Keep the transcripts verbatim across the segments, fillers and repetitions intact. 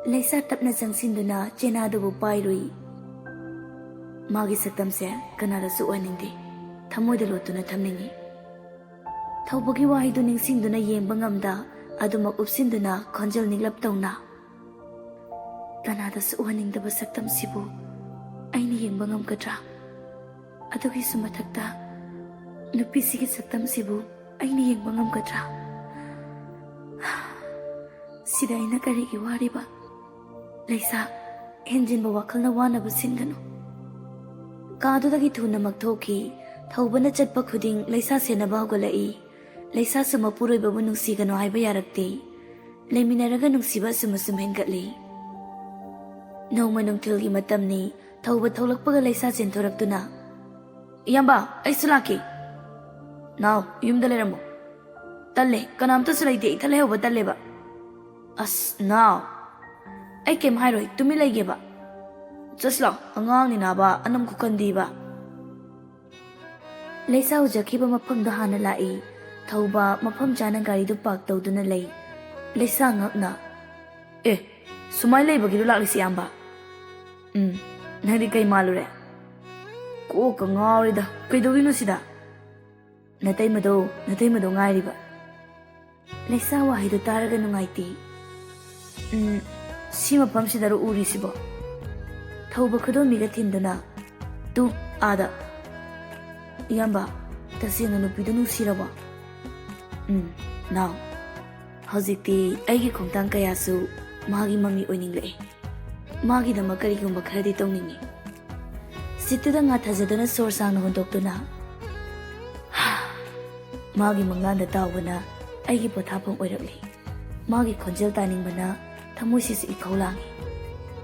ꯂꯩꯁꯥ ꯇꯞꯅ ꯆꯪꯁꯤꯟꯗꯨꯅ ꯆꯦꯅꯥꯗꯨꯕꯨ ꯄꯥꯏꯔꯨꯏ꯫ ꯃꯥꯒꯤ ꯁꯛꯇꯝꯁꯦ ꯀꯅꯥꯗꯁꯨ ꯎꯍꯟꯅꯤꯡꯗꯦ꯫ ꯊꯃꯣꯏꯗ ꯂꯣꯠꯇꯨꯅ ꯊꯝꯅꯤꯡꯏ꯫ ꯊꯧꯕꯒꯤ ꯋꯥꯍꯩꯗꯨ ꯅꯤꯡꯁꯤꯡꯗꯨꯅ ꯌꯦꯡꯕ ꯉꯝꯗ ꯑꯗꯨꯃꯛ ꯎꯞꯁꯤꯟꯗꯨꯅ ꯈꯣꯟꯖꯦꯜ ꯅꯤꯛꯂꯞ ꯇꯧꯅ, "ꯀꯅꯥꯗꯁꯨ ꯎꯍꯟꯅꯤꯡꯗꯕ ꯁꯛꯇꯝꯁꯤꯕꯨ ꯑꯩꯅ ꯌꯦꯡꯕ ꯉꯝꯒꯗ꯭ꯔꯥ? ꯑꯗꯨꯒꯤꯁꯨ ꯃꯊꯛꯇ ꯅꯨꯄꯤꯁꯤꯒꯤ ꯁꯛꯇꯝꯁꯤꯕꯨ ꯑꯩꯅ ꯌꯦꯡꯕ ꯉꯝꯒꯗ꯭ꯔꯥ? ꯁꯤꯗ ꯑꯩꯅ ꯀꯔꯤꯒꯤ ꯋꯥꯔꯤꯕ? ꯂꯩꯁꯥ, ꯍꯦꯟꯖꯤꯟꯕ ꯋꯥꯈꯜꯅ ꯋꯥꯅꯕ ꯁꯤꯟꯒꯅꯨ꯫" ꯀꯥꯗꯨꯗꯒꯤ ꯊꯨꯅꯃꯛ ꯊꯣꯛꯈꯤ꯫ ꯊꯧꯕꯅ ꯆꯠꯄ ꯈꯨꯗꯤꯡ ꯂꯩꯁꯥ ꯁꯦꯟꯅꯕ ꯍꯧꯒꯠꯂꯛꯏ꯫ ꯂꯩꯁꯥꯁꯨ ꯃꯄꯨꯔꯣꯏꯕꯕꯨ ꯅꯨꯡꯁꯤꯒꯅꯨ ꯍꯥꯏꯕ ꯌꯥꯔꯛꯇꯦ꯫ ꯂꯩꯃꯤꯟꯅꯔꯒ ꯅꯨꯡꯁꯤꯕ ꯑꯁꯨꯝ ꯑꯁꯨꯝ ꯍꯦꯟꯒꯠꯂꯤ꯫ ꯅꯣꯡꯃ ꯅꯨꯡꯊꯤꯜꯒꯤ ꯃꯇꯝꯅꯤ꯫ ꯊꯧꯕ ꯊꯣꯛꯂꯛꯄꯒ ꯂꯩꯁꯥ ꯆꯦꯟꯊꯣꯔꯛꯇꯨꯅ, "ꯏꯌꯥꯝꯕ, ꯑꯩꯁꯨ ꯂꯥꯛꯀꯦ꯫" "ꯅꯥꯎ, ꯌꯨꯝꯗ ꯂꯩꯔꯝꯃꯣ꯫" "ꯇꯜꯂꯦ, ꯀꯅꯥꯝꯇꯁꯨ ꯂꯩꯇꯦ, ꯏꯊꯟ ꯂꯩꯍꯧꯕ ꯇꯜꯂꯦꯕ꯫" "ꯑꯁ, ꯅꯥꯎ, ꯑꯩ ꯀꯩꯝ ꯍꯥꯏꯔꯣꯏ, ꯇꯨꯃꯤꯟ ꯂꯩꯒꯦꯕ꯫" "ꯆꯠꯁꯤ ꯂꯥꯎ, ꯑꯉꯥꯡꯅꯤ ꯅꯥꯕ, ꯑꯅꯝ ꯈꯨꯀꯟꯗꯤꯕ꯫" ꯂꯩꯁꯥ ꯎꯖꯈꯤꯕ ꯃꯐꯝꯗꯣ ꯍꯥꯟꯅ ꯂꯥꯛꯏ꯫ ꯊꯧꯕ ꯃꯐꯝ ꯆꯥꯅ ꯒꯥꯔꯤꯗꯨ ꯄꯥꯔꯛ ꯇꯧꯗꯨꯅ ꯂꯩ꯫ ꯂꯩꯁꯥ ꯉꯛꯅ, "ꯑꯦ, ꯁꯨꯃꯥꯏꯅ ꯂꯩꯕꯒꯤꯔꯣ ꯂꯥꯛꯂꯤꯁꯤ, ꯏꯌꯥꯝꯕ?" "ꯎꯝ, ꯅꯪꯗꯤ ꯀꯩ ꯃꯥꯜꯂꯨꯔꯦ?" "ꯀꯣꯛꯀ ꯉꯥꯎꯔꯦꯗ, ꯀꯩꯗꯧꯔꯤꯅꯣ ꯁꯤꯗ?" "ꯅꯇꯩꯃꯗꯣ, ꯅꯇꯩꯃꯗꯣ ꯉꯥꯏꯔꯤꯕ꯫" ꯂꯩꯁꯥ ꯋꯥꯍꯩꯗꯨ ꯇꯥꯔꯒ ꯅꯨꯡꯉꯥꯏꯇꯦ꯫ "ꯎꯝ, ꯁꯤ ꯃꯐꯝꯁꯤꯗꯔꯣ ꯎꯔꯤꯁꯤꯕꯣ?" ꯊꯧꯕ ꯈꯨꯗꯣꯝꯕꯤꯒ ꯊꯤꯟꯗꯨꯅ, "ꯇꯨ, ꯑꯥꯗ꯫" "ꯏꯌꯥꯝꯕ, ꯇꯁꯦꯡꯅ ꯅꯨꯄꯤꯗꯨ ꯅꯨꯡꯁꯤꯔꯕꯣ?" "ꯎꯝ, ꯅꯥꯎ, ꯍꯧꯖꯤꯛꯇꯤ ꯑꯩꯒꯤ ꯈꯣꯡꯊꯥꯡ ꯀꯌꯥꯁꯨ ꯃꯥꯒꯤ ꯃꯃꯤ ꯑꯣꯏꯅꯤꯡꯂꯛꯑꯦ꯫ ꯃꯥꯒꯤꯗꯃꯛ ꯀꯔꯤꯒꯨꯝꯕ ꯈꯔꯗꯤ ꯇꯧꯅꯤꯡꯉꯤ꯫" ꯁꯤꯠꯇꯨꯗ ꯉꯥ ꯊꯥꯖꯗꯨꯅ ꯁꯣꯔ ꯁꯥꯡꯅ ꯍꯣꯟꯗꯣꯛꯇꯨꯅ, "ꯃꯥꯒꯤ ꯃꯪꯂꯥꯟꯗ ꯇꯥꯎꯕꯅ ꯑꯩꯒꯤ ꯄꯣꯊꯥꯐꯝ ꯑꯣꯏꯔꯛꯂꯤ꯫ ꯃꯥꯒꯤ ꯈꯣꯟꯖꯦꯜ ꯇꯥꯅꯤꯡꯕꯅ ꯊꯃꯣꯏꯁꯤꯁꯨ ꯏꯈꯧ ꯂꯥꯡꯏ꯫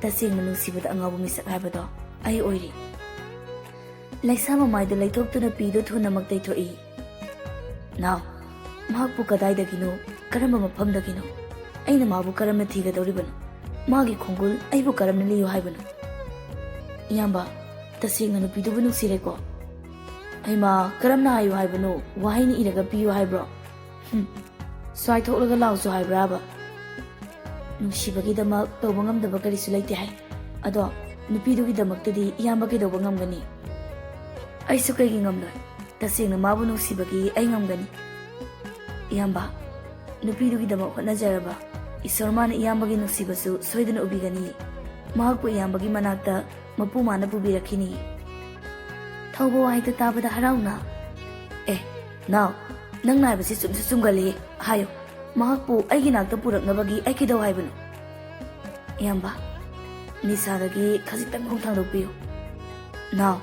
ꯇꯁꯦꯡꯅ ꯅꯨꯡꯁꯤꯕꯗ ꯑꯉꯥꯎꯕ ꯃꯤꯁꯛ ꯍꯥꯏꯕꯗꯣ ꯑꯩ ꯑꯣꯏꯔꯤ꯫" ꯂꯩꯁꯥ ꯃꯃꯥꯏꯗꯨ ꯂꯩꯊꯣꯛꯇꯨꯅ ꯄꯤꯗꯨ ꯊꯨꯅꯃꯛ ꯇꯩꯊꯣꯛꯏ꯫ "ꯅꯥꯎ, ꯃꯍꯥꯛꯄꯨ ꯀꯗꯥꯏꯗꯒꯤꯅꯣ, ꯀꯔꯝꯕ ꯃꯐꯝꯗꯒꯤꯅꯣ? ꯑꯩꯅ ꯃꯥꯕꯨ ꯀꯔꯝꯅ ꯊꯤꯒꯗꯧꯔꯤꯕꯅꯣ? ꯃꯥꯒꯤ ꯈꯣꯡꯒꯨꯜ ꯑꯩꯕꯨ ꯀꯔꯝꯅ ꯂꯤꯌꯨ ꯍꯥꯏꯕꯅꯣ?" "ꯏꯌꯥꯝꯕ, ꯇꯁꯦꯡꯅ ꯅꯨꯄꯤꯗꯨꯕꯨ ꯅꯨꯡꯁꯤꯔꯦꯀꯣ?" "ꯍꯩꯃꯥ, ꯀꯔꯝꯅ ꯍꯥꯏꯌꯨ ꯍꯥꯏꯕꯅꯣ? ꯋꯥꯍꯩꯅ ꯏꯔꯒ ꯄꯤꯌꯨ ꯍꯥꯏꯕ꯭ꯔꯣ? ꯍꯨꯝ, ꯁ꯭ꯋꯥꯏ ꯊꯣꯛꯂꯒ ꯂꯥꯎꯁꯨ ꯍꯥꯏꯕ꯭ꯔꯥꯕ?" ꯅꯨꯡꯁꯤꯕꯒꯤꯗꯃꯛ ꯇꯧꯕ ꯉꯝꯗꯕ ꯀꯔꯤꯁꯨ ꯂꯩꯇꯦ ꯍꯥꯏ꯫ ꯑꯗꯣ ꯅꯨꯄꯤꯗꯨꯒꯤꯗꯃꯛꯇꯗꯤ ꯏꯌꯥꯝꯕ ꯀꯩꯗꯧꯕ ꯉꯝꯒꯅꯤ? ꯑꯩꯁꯨ ꯀꯩꯒꯤ ꯉꯝꯂꯣꯏ? ꯇꯁꯦꯡꯅ ꯃꯥꯕꯨ ꯅꯨꯡꯁꯤꯕꯒꯤ ꯑꯩ ꯉꯝꯒꯅꯤ꯫ ꯏꯌꯥꯝꯕ, ꯅꯨꯄꯤꯗꯨꯒꯤꯗꯃꯛ ꯍꯣꯠꯅꯖꯔꯕ ꯏꯁꯣꯔ ꯃꯥꯅ ꯏꯌꯥꯝꯕꯒꯤ ꯅꯨꯡꯁꯤꯕꯁꯨ ꯁꯣꯏꯗꯅ ꯎꯕꯤꯒꯅꯤ꯫ ꯃꯍꯥꯛꯄꯨ ꯏꯌꯥꯝꯕꯒꯤ ꯃꯅꯥꯛꯇ ꯃꯄꯨ ꯃꯥꯅ ꯄꯨꯕꯤꯔꯛꯈꯤꯅꯤ꯫ ꯊꯧꯕ ꯋꯥꯍꯩꯗꯨ ꯇꯥꯕꯗ ꯍꯔꯥꯎꯅ, "ꯑꯦ, ꯅꯥꯎ, ꯅꯪꯅ ꯍꯥꯏꯕꯁꯤ ꯆꯨꯝꯁꯨ ꯆꯨꯝꯒꯜꯂꯤ꯫ ꯍꯥꯏꯌꯨ, ꯃꯍꯥꯛꯄꯨ ꯑꯩꯒꯤ ꯅꯥꯛꯇ ꯄꯨꯔꯛꯅꯕꯒꯤ ꯑꯩ ꯀꯩꯗꯧ ꯍꯥꯏꯕꯅꯣ?" ꯏꯌꯥꯝꯕ, ꯅꯤꯁꯥꯗꯒꯤ ꯈꯖꯤꯛꯇꯪ ꯈꯣꯡꯊꯥꯡ ꯂꯧꯕꯤꯌꯨ꯫ ꯅꯥꯎ,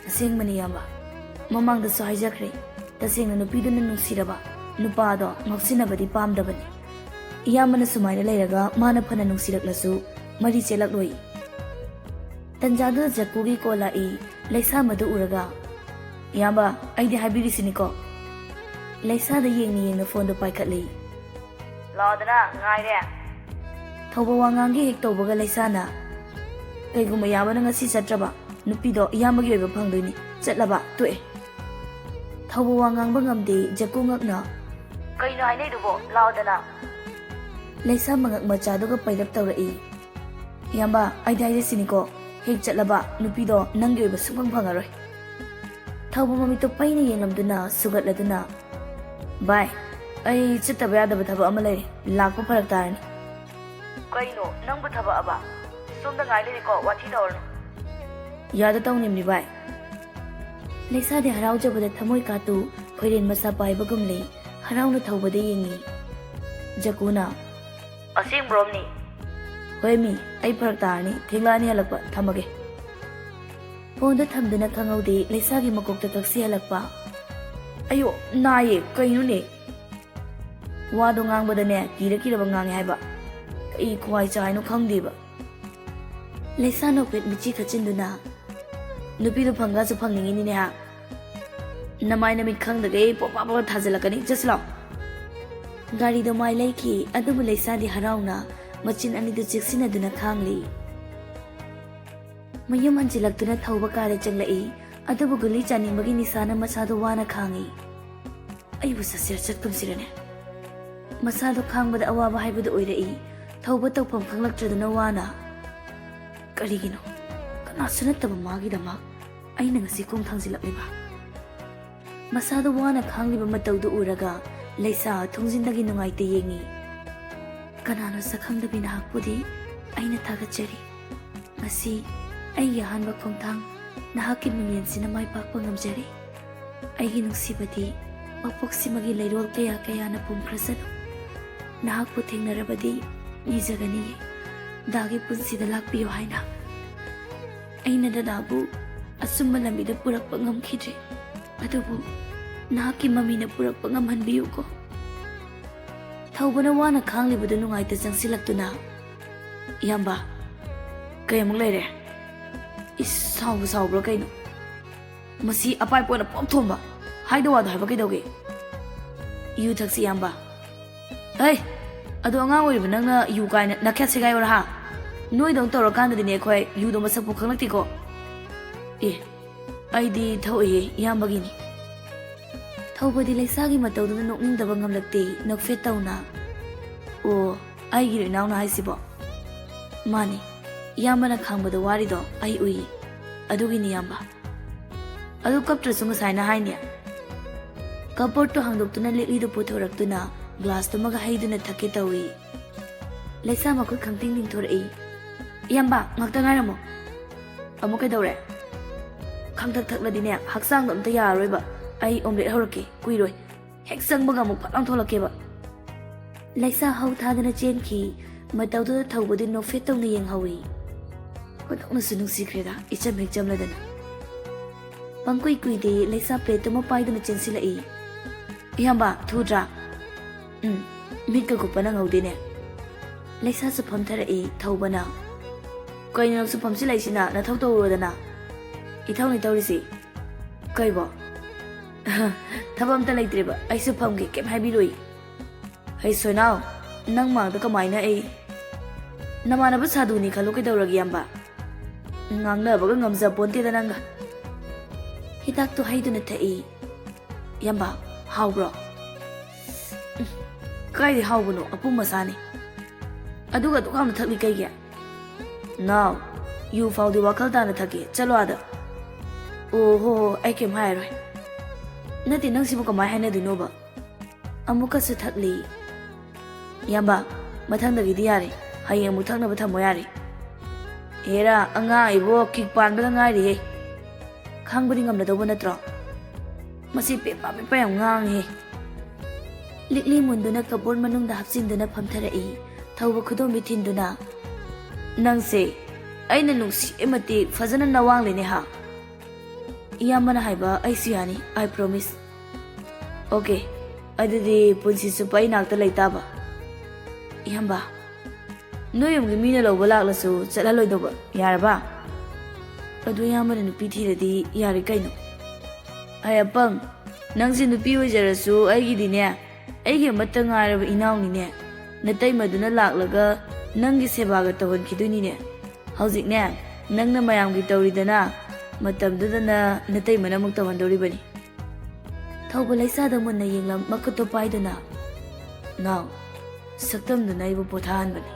ꯑꯁꯦꯡꯕꯅꯤ ꯏꯌꯥꯝꯕ, ꯃꯃꯥꯡꯗꯁꯨ ꯍꯥꯏꯖꯈ꯭ꯔꯦ, ꯇꯁꯦꯡꯅ ꯅꯨꯄꯤꯗꯨꯅ ꯅꯨꯡꯁꯤꯔꯕ ꯅꯨꯄꯥꯗꯣ ꯉꯥꯎꯁꯤꯟꯅꯕꯗꯤ ꯄꯥꯝꯗꯕꯅꯤ꯫ ꯏꯌꯥꯝꯕꯅ ꯁꯨꯃꯥꯏꯅ ꯂꯩꯔꯒ ꯃꯥꯅ ꯐꯅ ꯅꯨꯡꯁꯤꯔꯛꯂꯁꯨ ꯃꯔꯤ ꯆꯦꯜꯂꯛꯂꯣꯏ꯫ ꯇꯟꯖꯥꯗꯨꯗ ꯖꯛꯀꯨꯒꯤ ꯀꯣꯜ ꯂꯥꯛꯏ꯫ ꯂꯩꯁꯥꯝꯕꯗꯨ ꯎꯔꯒ, "ꯏꯌꯥꯝꯕ, ꯑꯩꯗꯤ ꯍꯥꯏꯕꯤꯔꯤꯁꯤꯅꯤꯀꯣ꯫" ꯂꯩꯁꯥꯗ ꯌꯦꯡꯅ ꯌꯦꯡꯅ ꯐꯣꯟꯗꯨ ꯄꯥꯏꯈꯠꯂꯤ꯫ "ꯂꯥꯛꯑꯣꯗꯅ, ꯉꯥꯏꯔꯦ꯫" ꯊꯧꯕ ꯋꯥꯉꯥꯡꯒꯤ ꯍꯦꯛ ꯇꯧꯕꯒ ꯂꯩꯁꯥꯅ, "ꯀꯩꯒꯨꯝꯕ ꯏꯌꯥꯝꯕꯅ ꯉꯁꯤ ꯆꯠꯇ꯭ꯔꯕ, ꯅꯨꯄꯤꯗꯣ ꯏꯌꯥꯝꯕꯒꯤ ꯑꯣꯏꯕ ꯐꯪꯗꯣꯏꯅꯤ꯫ ꯆꯠꯂꯕ ꯇꯣꯛꯑꯦ꯫" ꯊꯧꯕ ꯋꯥ ꯉꯥꯡꯕ ꯉꯝꯗꯦ꯫ ꯖꯛꯀꯨ ꯉꯛꯅ, "ꯀꯩꯅꯣ ꯍꯥꯏꯅꯩꯗꯨꯕꯣ? ꯂꯥꯛꯑꯣꯗꯅ꯫" ꯂꯩꯁꯥ ꯃꯉꯛ ꯃꯆꯥꯗꯨꯒ ꯄꯩꯔꯞ ꯇꯧꯔꯛꯏ꯫ "ꯏꯌꯥꯝꯕ, ꯑꯩꯗꯤ ꯍꯥꯏꯖꯁꯤꯅꯤꯀꯣ, ꯍꯦꯛ ꯆꯠꯂꯕ ꯅꯨꯄꯤꯗꯣ ꯅꯪꯒꯤ ꯑꯣꯏꯕ ꯁꯨꯡꯐꯪ ꯐꯪꯉꯔꯣꯏ꯫" ꯊꯧꯕ ꯃꯃꯤꯠꯇꯣ ꯄꯩꯅ ꯌꯦꯡꯂꯝꯗꯨꯅ ꯁꯨꯒꯠꯂꯗꯨꯅ, "ꯚꯥꯏ, ꯑꯩ ꯆꯠꯇꯕ ꯌꯥꯗꯕ ꯊꯕꯛ ꯑꯃ ꯂꯩꯔꯦ, ꯂꯥꯛꯄ ꯐꯔꯛ ꯇꯥꯔꯅꯤ꯫" "ꯀꯩꯅꯣ ꯅꯪꯕꯨ ꯊꯕꯛ ꯑꯕ? ꯁꯣꯝꯗ ꯉꯥꯏ ꯂꯩꯔꯦꯀꯣ, ꯋꯥꯊꯤ ꯇꯧꯔꯅꯨ꯫" "ꯌꯥꯗ ꯇꯧꯅꯤꯝꯅꯤ ꯚꯥꯏ꯫" ꯂꯩꯁꯥꯗꯤ ꯍꯔꯥꯎꯖꯕꯗ ꯊꯃꯣꯏ ꯀꯥꯇꯨ ꯈꯣꯏꯔꯦꯟ ꯃꯁꯥ ꯄꯥꯏꯕꯒꯨꯝ ꯂꯩ, ꯍꯔꯥꯎꯅ ꯊꯧꯕꯗ ꯌꯦꯡꯉꯤ꯫ ꯖꯀꯨꯅ, "ꯑꯁꯦꯡꯕ꯭ꯔꯣ ꯑꯝꯅꯤ?" "ꯍꯣꯏ ꯃꯤ, ꯑꯩ ꯐꯔꯛ ꯇꯥꯔꯅꯤ, ꯊꯦꯡꯂꯛꯑꯅꯤ ꯍꯜꯂꯛꯄ, ꯊꯝꯃꯒꯦ꯫" ꯐꯣꯟꯗꯣ ꯊꯝꯗꯨꯅ ꯈꯪꯍꯧꯗꯦ ꯂꯩꯁꯥꯒꯤ ꯃꯀꯣꯛꯇ ꯀꯛꯁꯤ ꯍꯜꯂꯛꯄ꯫ "ꯑꯌꯣ, ꯅꯥꯏꯌꯦ, ꯀꯩꯅꯣꯅꯦ?" ꯋꯥꯗꯣ ꯉꯥꯡꯕꯗꯅꯦ ꯀꯤꯔ ꯀꯤꯔꯕ ꯉꯥꯡꯉꯦ ꯍꯥꯏꯕ꯫ ꯀꯩ ꯈꯨꯋꯥꯏ ꯆꯥꯏꯅꯣ ꯈꯪꯗꯦꯕ꯫ ꯂꯩꯁꯥ ꯅꯣꯛꯐꯦꯠ ꯃꯤꯠꯆꯤ ꯈꯠꯆꯤꯟꯗꯨꯅ, "ꯅꯨꯄꯤꯗꯣ ꯐꯪꯒꯁꯨ ꯐꯪꯅꯤꯡꯉꯤꯅꯤꯅꯦ ꯍꯥ? ꯅꯃꯥꯏ ꯅꯃꯤꯠ ꯈꯪꯗꯒꯩ ꯄꯣꯄꯥ ꯄꯣꯄꯥ ꯊꯥꯖꯤꯜꯂꯛꯀꯅꯤ, ꯆꯠꯁꯤ ꯂꯥꯎ꯫" ꯒꯥꯔꯤꯗꯣ ꯃꯥꯏ ꯂꯩꯈꯤ, ꯑꯗꯨꯕꯨ ꯂꯩꯁꯥꯗꯤ ꯍꯔꯥꯎꯅ ꯃꯆꯤꯟ ꯑꯅꯤꯗꯨ ꯆꯦꯛꯁꯤꯟꯅꯗꯨꯅ ꯈꯥꯡꯂꯤ꯫ ꯃꯌꯨꯝ ꯍꯟꯖꯤꯜꯂꯛꯇꯨꯅ ꯊꯧꯕ ꯀꯥꯗ ꯆꯪꯂꯛꯏ, ꯑꯗꯨꯕꯨ ꯒꯨꯂꯤ ꯆꯥꯅꯤꯡꯕꯒꯤ ꯅꯤꯁꯥꯅ ꯃꯁꯥꯗꯨ ꯋꯥꯅ ꯈꯥꯡꯉꯤ꯫ "ꯑꯩꯕꯨ ꯆꯠꯁꯤꯔ ꯆꯠꯀꯨꯝꯁꯤꯔꯅꯦ?" ꯃꯁꯥꯗꯣ ꯈꯥꯡꯕꯗ ꯑꯋꯥꯕ ꯍꯥꯏꯕꯗꯨ ꯑꯣꯏꯔꯛꯏ꯫ ꯊꯧꯕ ꯇꯧꯐꯝ ꯈꯪꯂꯛꯇ꯭ꯔꯗꯨꯅ ꯋꯥꯅ꯫ ꯀꯔꯤꯒꯤꯅꯣ? ꯀꯅꯥꯁꯨ ꯅꯠꯇꯕ ꯃꯥꯒꯤꯗꯃꯛ ꯑꯩꯅ ꯉꯁꯤ ꯈꯣꯡ ꯊꯥꯡꯖꯤꯜꯂꯛꯂꯤꯕ? ꯃꯁꯥꯗꯣ ꯋꯥꯅ ꯈꯥꯡꯂꯤꯕ ꯃꯇꯧꯗꯨ ꯎꯔꯒ ꯂꯩꯁꯥ ꯊꯣꯡꯖꯤꯟꯗꯒꯤ ꯅꯨꯡꯉꯥꯏꯇ ꯌꯦꯡꯉꯤ꯫ "ꯀꯅꯥꯅꯣ ꯁꯛꯈꯪꯗꯕꯤ ꯅꯍꯥꯛꯄꯨꯗꯤ ꯑꯩꯅ ꯊꯥꯒꯠꯆꯔꯤ꯫ ꯉꯁꯤ ꯑꯩꯒꯤ ꯑꯍꯥꯟꯕ ꯈꯣꯡꯊꯥꯡ ꯅꯍꯥꯛꯀꯤ ꯃꯤꯡꯂꯦꯟꯁꯤꯅ ꯃꯥꯏ ꯄꯥꯛꯄ ꯉꯝꯖꯔꯦ꯫ ꯑꯩꯒꯤ ꯅꯨꯡꯁꯤꯕꯗꯤ, ꯃꯄꯣꯛꯁꯤꯃꯒꯤ ꯂꯩꯔꯣꯜ ꯀꯌꯥ ꯀꯌꯥꯅ ꯄꯨꯝꯈ꯭ꯔꯁꯅꯨ꯫ ꯅꯍꯥꯛꯄꯨ ꯊꯦꯡꯅꯔꯕꯗꯤ ꯅꯤꯖꯒꯅꯤꯌꯦ, ꯗꯥꯒꯤ ꯄꯨꯟꯁꯤꯗ ꯂꯥꯛꯄꯤꯌꯨ ꯍꯥꯏꯅ꯫ ꯑꯩꯅ ꯗꯗꯥꯕꯨ ꯑꯆꯨꯝꯕ ꯂꯝꯕꯤꯗ ꯄꯨꯔꯛꯄ ꯉꯝꯈꯤꯗ꯭ꯔꯦ, ꯑꯗꯨꯕꯨ ꯅꯍꯥꯛꯀꯤ ꯃꯃꯤꯅ ꯄꯨꯔꯛꯄ ꯉꯝꯍꯟꯕꯤꯌꯨꯀꯣ꯫" ꯊꯧꯕꯅ ꯋꯥꯅ ꯈꯥꯡꯂꯤꯕꯗꯨ ꯅꯨꯡꯉꯥꯏꯇ ꯆꯪꯁꯤꯜꯂꯛꯇꯨꯅ, "ꯏꯌꯥꯝꯕ, ꯀꯩ ꯑꯃꯨꯛ ꯂꯩꯔꯦ? ꯏꯁ, ꯁꯥꯎꯕ ꯁꯥꯎꯕ꯭ꯔꯥ ꯀꯩꯅꯣ? ꯃꯁꯤ ꯑꯄꯥꯏ ꯄꯣꯠꯅ ꯄꯣꯞ ꯊꯣꯝꯕ꯫ ꯍꯥꯏꯗ ꯋꯥꯗꯣ ꯍꯥꯏꯕ ꯀꯩꯗꯧꯒꯦ? ꯌꯨ ꯊꯛꯁꯤ, ꯏꯌꯥꯝꯕ꯫" "ꯍꯩ, ꯑꯗꯣ ꯑꯉꯥꯡ ꯑꯣꯏꯔꯤꯕ ꯅꯪꯅ ꯌꯨ ꯀꯥꯏꯅ ꯅꯥꯈꯦꯠ ꯁꯦꯒꯥꯏ ꯑꯣꯏꯔ ꯍꯥ? ꯅꯣꯏꯗꯧꯅ ꯇꯧꯔꯀꯥꯟꯗꯗꯤꯅꯦ ꯑꯩꯈꯣꯏ ꯌꯨꯗꯣ ꯃꯁꯛꯄꯨ ꯈꯪꯂꯛꯇꯦꯀꯣ꯫" "ꯑꯦ, ꯑꯩꯗꯤ ꯊꯛꯑꯣꯏꯌꯦ, ꯏꯌꯥꯝꯕꯒꯤꯅꯤ꯫" ꯊꯧꯕꯗꯤ ꯂꯩꯁꯥꯒꯤ ꯃꯇꯧꯗꯨꯗ ꯅꯣꯛꯅꯤꯡꯗꯕ ꯉꯝꯂꯛꯇꯦ, ꯅꯣꯛꯐꯦꯠ ꯇꯧꯅ꯫ "ꯑꯣ, ꯑꯩꯒꯤꯔꯣ ꯏꯅꯥꯎꯅ ꯍꯥꯏꯁꯤꯕꯣ?" "ꯃꯥꯅꯤ, ꯏꯌꯥꯝꯕꯅ ꯈꯥꯡꯕꯗ ꯋꯥꯔꯤꯗꯣ ꯑꯩ ꯎꯏ, ꯑꯗꯨꯒꯤꯅꯤ ꯏꯌꯥꯝꯕ꯫" "ꯑꯗꯨ ꯀꯞꯇ꯭ꯔꯁꯨ ꯉꯁꯥꯏꯅ ꯍꯥꯏꯅꯦ꯫" ꯀꯞꯕꯣꯔꯗꯇꯨ ꯍꯥꯡꯗꯣꯛꯇꯨꯅ ꯂꯤꯛꯂꯤꯗꯨ ꯄꯨꯊꯣꯔꯛꯇꯨꯅ ꯒ꯭ꯂꯥꯁꯇꯨꯃꯒ ꯍꯩꯗꯨꯅ ꯊꯛꯀꯦ ꯇꯧꯏ꯫ ꯂꯩꯁꯥ ꯃꯈꯨꯠ ꯈꯪꯇꯤꯡ ꯇꯤꯡꯊꯣꯔꯛꯏ꯫ "ꯏꯌꯥꯝꯕ, ꯉꯥꯛꯇ ꯉꯥꯏꯔꯝꯃꯣ꯫" "ꯑꯃꯨꯛ ꯀꯩꯗꯧꯔꯦ?" "ꯈꯪꯊꯛ ꯊꯛꯂꯗꯤꯅꯦ, ꯍꯛꯆꯥꯡꯗꯣ ꯑꯝꯇ ꯌꯥꯔꯔꯣꯏꯕ꯫ ꯑꯩ ꯑꯣꯝꯂꯦꯠ ꯍꯧꯔꯛꯀꯦ, ꯀꯨꯏꯔꯣꯏ꯫ ꯍꯦꯛ ꯆꯪꯕꯒ ꯑꯃꯨꯛ ꯐꯠ ꯂꯥꯎ ꯊꯣꯛꯂꯛꯀꯦꯕ꯫" ꯂꯩꯁꯥ ꯍꯧ ꯊꯥꯗꯅ ꯆꯦꯟꯈꯤ꯫ ꯃꯇꯧꯗꯨꯗ ꯊꯧꯕꯗꯤ ꯅꯣꯛꯐꯦꯠ ꯇꯧꯅ ꯌꯦꯡꯍꯧꯏ꯫ ꯑꯣꯟꯊꯣꯛꯅꯁꯨ ꯅꯨꯡꯁꯤꯈ꯭ꯔꯦꯗ, ꯏꯆꯝ ꯍꯦꯛ ꯆꯝꯂꯗꯅ꯫ ꯄꯪꯀꯨꯏ ꯀꯨꯏꯗꯦ, ꯂꯩꯁꯥ ꯄ꯭ꯂꯦꯠꯇꯨꯃ ꯄꯥꯏꯗꯨꯅ ꯆꯦꯟꯁꯤꯜꯂꯛꯏ꯫ "ꯏꯌꯥꯝꯕ, ꯊꯨꯗ꯭ꯔꯥ?" "ꯎꯝ, ꯃꯤꯠꯀ ꯀꯨꯞꯄ ꯅꯪꯍꯧꯗꯦꯅꯦ꯫" ꯂꯩꯁꯥꯁꯨ ꯐꯝꯊꯔꯛꯏ꯫ ꯊꯧꯕꯅ, "ꯀꯩꯅꯣ ꯅꯪꯁꯨ ꯐꯝꯁꯤꯜꯂꯛꯏꯁꯤꯅ? ꯅꯊꯧ ꯇꯧꯔꯨꯔꯣꯗꯅ꯫" "ꯏꯊꯧꯅꯤ ꯇꯧꯔꯤꯁꯤ꯫" "ꯀꯩꯕꯣ?" "ꯊꯕꯛ ꯑꯝꯇ ꯂꯩꯇ꯭ꯔꯦꯕ, ꯑꯩꯁꯨ ꯐꯝꯒꯦ, ꯀꯩꯝ ꯍꯥꯏꯕꯤꯔꯣꯏ꯫" "ꯍꯩ ꯁꯣꯏꯅꯥꯎ, ꯅꯪ ꯃꯥꯡꯗ ꯀꯃꯥꯏꯅ ꯑꯩ?" "ꯅꯃꯥꯟꯅꯕ ꯁꯥꯗꯨꯅꯤ ꯈꯜꯂꯨ, ꯀꯩꯗꯧꯔꯒꯦ ꯏꯌꯥꯝꯕ?" "ꯉꯥꯡꯅꯕꯒ ꯉꯝꯖꯄꯣꯟꯇꯦꯗ ꯅꯪꯒ꯫" ꯍꯤꯗꯥꯛꯇꯨ ꯍꯩꯗꯨꯅ ꯊꯛꯏ꯫ "ꯏꯌꯥꯝꯕ, ꯍꯥꯎꯕ꯭ꯔꯣ?" "ꯎꯝ, ꯀꯥꯏꯗꯩ ꯍꯥꯎꯕꯅꯣ? ꯑꯄꯨꯝ ꯑꯁꯥꯅꯤ꯫ ꯑꯗꯨꯒ ꯑꯗꯨꯛ ꯌꯥꯝꯅ ꯊꯛꯂꯤ ꯀꯩꯒꯤ? ꯅꯥꯎ, ꯌꯨ ꯐꯥꯎꯗꯤ ꯋꯥꯈꯜ ꯇꯥꯅ ꯊꯛꯀꯦ꯫ ꯆꯠꯂꯣ ꯑꯥꯗ꯫ ꯑꯣ, ꯍꯣ, ꯍꯣ, ꯑꯩ ꯀꯩꯝ ꯍꯥꯏꯔꯣꯏ꯫ ꯅꯠꯇꯦ, ꯅꯪ ꯁꯤꯕꯨ ꯀꯃꯥꯏ ꯍꯥꯏꯅꯗꯣꯏꯅꯣꯕ? ꯑꯃꯨꯛꯀꯁꯨ ꯊꯛꯂꯤ꯫ ꯏꯌꯥꯝꯕ, ꯃꯊꯪꯗꯒꯤꯗꯤ ꯌꯥꯔꯦ꯫ ꯍꯌꯦꯡ ꯑꯃꯨꯛ ꯊꯛꯅꯕ ꯊꯝꯃꯣ ꯌꯥꯔꯦ꯫ ꯍꯦꯔꯥ, ꯑꯉꯥꯡ ꯏꯕꯣ, ꯀꯤꯛ ꯄꯥꯟꯕꯗ ꯉꯥꯏꯔꯤꯌꯦ꯫ ꯈꯥꯡꯕꯗꯤ ꯉꯝꯂꯗꯧꯕ ꯅꯠꯇ꯭ꯔꯣ? ꯃꯁꯤ ꯄꯦꯄꯥ ꯄꯦꯄꯥ ꯌꯥꯝ ꯉꯥꯡꯉꯦ꯫ ꯂꯤꯛꯂꯤ ꯃꯨꯟꯗꯨꯅ ꯀꯕꯣꯔꯗ ꯃꯅꯨꯡꯗ ꯍꯥꯞꯆꯤꯟꯗꯨꯅ ꯐꯝꯊꯔꯛꯏ꯫ ꯊꯧꯕ ꯈꯨꯗꯣꯝꯕꯤ ꯊꯤꯟꯗꯨꯅ, "ꯅꯪꯁꯦ ꯑꯩꯅ ꯅꯨꯡꯁꯤꯕ ꯃꯇꯤꯛ ꯐꯖꯅ ꯅꯋꯥꯡꯂꯤꯅꯦ ꯍꯥ?" "ꯏꯌꯥꯝꯕꯅ ꯍꯥꯏꯕ ꯑꯩꯁꯨ ꯌꯥꯅꯤ, I promise." "ꯑꯣꯀꯦ, ꯑꯗꯨꯗꯤ ꯄꯨꯟꯁꯤ ꯆꯨꯞꯄ ꯑꯩ ꯅꯥꯛꯇ ꯂꯩꯇꯥꯕ?" "ꯏꯌꯥꯝꯕ, ꯅꯣꯏ ꯌꯨꯝꯒꯤ ꯃꯤꯅ ꯂꯧꯕ ꯂꯥꯛꯂꯁꯨ ꯆꯠꯍꯜꯂꯣꯏꯗꯧꯕ, ꯌꯥꯔꯕ?" "ꯑꯗꯨ ꯏꯌꯥꯝꯕꯅ ꯅꯨꯄꯤ ꯊꯤꯔꯗꯤ ꯌꯥꯔꯦ ꯀꯩꯅꯣ?" "ꯑꯩ ꯑꯄꯪ, ꯅꯪꯁꯦ ꯅꯨꯄꯤ ꯑꯣꯏꯖꯔꯁꯨ ꯑꯩꯒꯤꯗꯤꯅꯦ, ꯑꯩꯒꯤ ꯑꯃꯠꯇ ꯉꯥꯏꯔꯕ ꯏꯅꯥꯎꯅꯤꯅꯦ꯫ ꯅꯇꯩꯃꯗꯨꯅ ꯂꯥꯛꯂꯒ ꯅꯪꯒꯤ ꯁꯦꯕꯥꯒ ꯇꯧꯍꯟꯈꯤꯗꯣꯏꯅꯤꯅꯦ꯫ ꯍꯧꯖꯤꯛꯅꯦ, ꯅꯪꯅ ꯃꯌꯥꯝꯒꯤ ꯇꯧꯔꯤꯗꯅ, ꯃꯇꯝꯗꯨꯗꯅ ꯅꯇꯩꯃꯅ ꯑꯃꯨꯛ ꯇꯧꯍꯟꯗꯧꯔꯤꯕꯅꯤ꯫" ꯊꯧꯕ ꯂꯩꯁꯥꯗ ꯃꯨꯟꯅ ꯌꯦꯡꯂꯝ ꯃꯈꯨꯠꯇꯣ ꯄꯥꯏꯗꯨꯅ, "ꯅꯥꯎ, ꯁꯛꯇꯝꯗꯨꯅ ꯑꯩꯕꯨ ꯄꯣꯊꯥꯍꯟꯕꯅꯤ꯫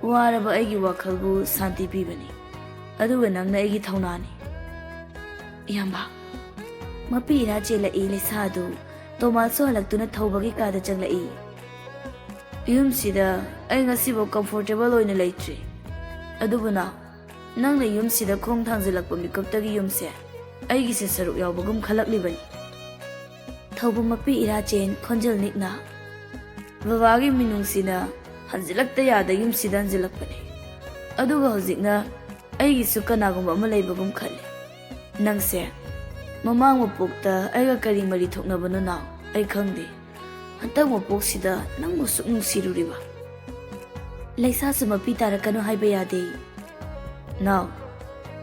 ꯋꯥꯔꯕ ꯑꯩꯒꯤ ꯋꯥꯈꯜꯕꯨ ꯁꯥꯟꯇꯤ ꯄꯤꯕꯅꯤ꯫ ꯑꯗꯨꯒ ꯅꯪꯅ ꯑꯩꯒꯤ ꯊꯧꯅꯥꯅꯤ꯫" "ꯏꯌꯥꯝꯕ꯫" ꯃꯄꯤ ꯏꯔꯥ ꯆꯦꯜꯂꯛꯏ ꯂꯩꯁꯥ ꯑꯗꯨ꯫ ꯇꯣꯃꯥꯁꯁꯨ ꯍꯜꯂꯛꯇꯨꯅ ꯊꯧꯕꯒꯤ ꯀꯥꯗ ꯆꯪꯂꯛꯏ꯫ "ꯌꯨꯝꯁꯤꯗ ꯑꯩ ꯉꯁꯤꯐꯥꯎ comfortable ꯑꯣꯏꯅ ꯂꯩꯇ꯭ꯔꯤ꯫ ꯑꯗꯨꯕꯨ ꯅꯥꯎ, ꯅꯪꯅ ꯌꯨꯝꯁꯤꯗ ꯈꯣꯡ ꯊꯥꯡꯖꯤꯜꯂꯛꯄ ꯃꯤꯀꯨꯞꯇꯒꯤ ꯌꯨꯝꯁꯦ ꯑꯩꯒꯤꯁꯦ ꯁꯔꯨꯛ ꯌꯥꯎꯕꯒꯨꯝ ꯈꯜꯂꯛꯂꯤꯕꯅꯤ꯫" ꯊꯧꯕ ꯃꯄꯤ ꯏꯔꯥꯆꯦꯟ ꯈꯣꯟꯖꯦꯜ ꯅꯤꯛꯅ, "ꯕꯕꯥꯒꯤ ꯃꯤꯅꯨꯡꯁꯤꯅ ꯍꯟꯖꯤꯜꯂꯛꯇ ꯌꯥꯗ ꯌꯨꯝꯁꯤꯗ ꯍꯟꯖꯤꯜꯂꯛꯄꯅꯤ꯫ ꯑꯗꯨꯒ ꯍꯧꯖꯤꯛꯅ ꯑꯩꯒꯤꯁꯨ ꯀꯅꯥꯒꯨꯝꯕ ꯑꯃ ꯂꯩꯕꯒꯨꯝ ꯈꯜꯂꯤ꯫ ꯅꯪꯁꯦ ꯃꯃꯥꯡ ꯃꯄꯣꯛꯇ ꯑꯩꯒ ꯀꯔꯤ ꯃꯔꯤ ꯊꯣꯛꯅꯕꯅꯣ ꯅꯥꯎ? ꯑꯩ ꯈꯪꯗꯦ꯫ ꯍꯟꯗꯛ ꯃꯄꯣꯛꯁꯤꯗ ꯅꯪꯕꯨ ꯁꯨꯛ ꯅꯨꯡꯁꯤꯔꯨꯔꯤꯕ꯫" ꯂꯩꯁꯥꯁꯨ ꯃꯄꯤ ꯇꯥꯔꯛꯀꯅꯨ ꯍꯥꯏꯕ ꯌꯥꯗꯦ꯫ "ꯅꯥꯎ,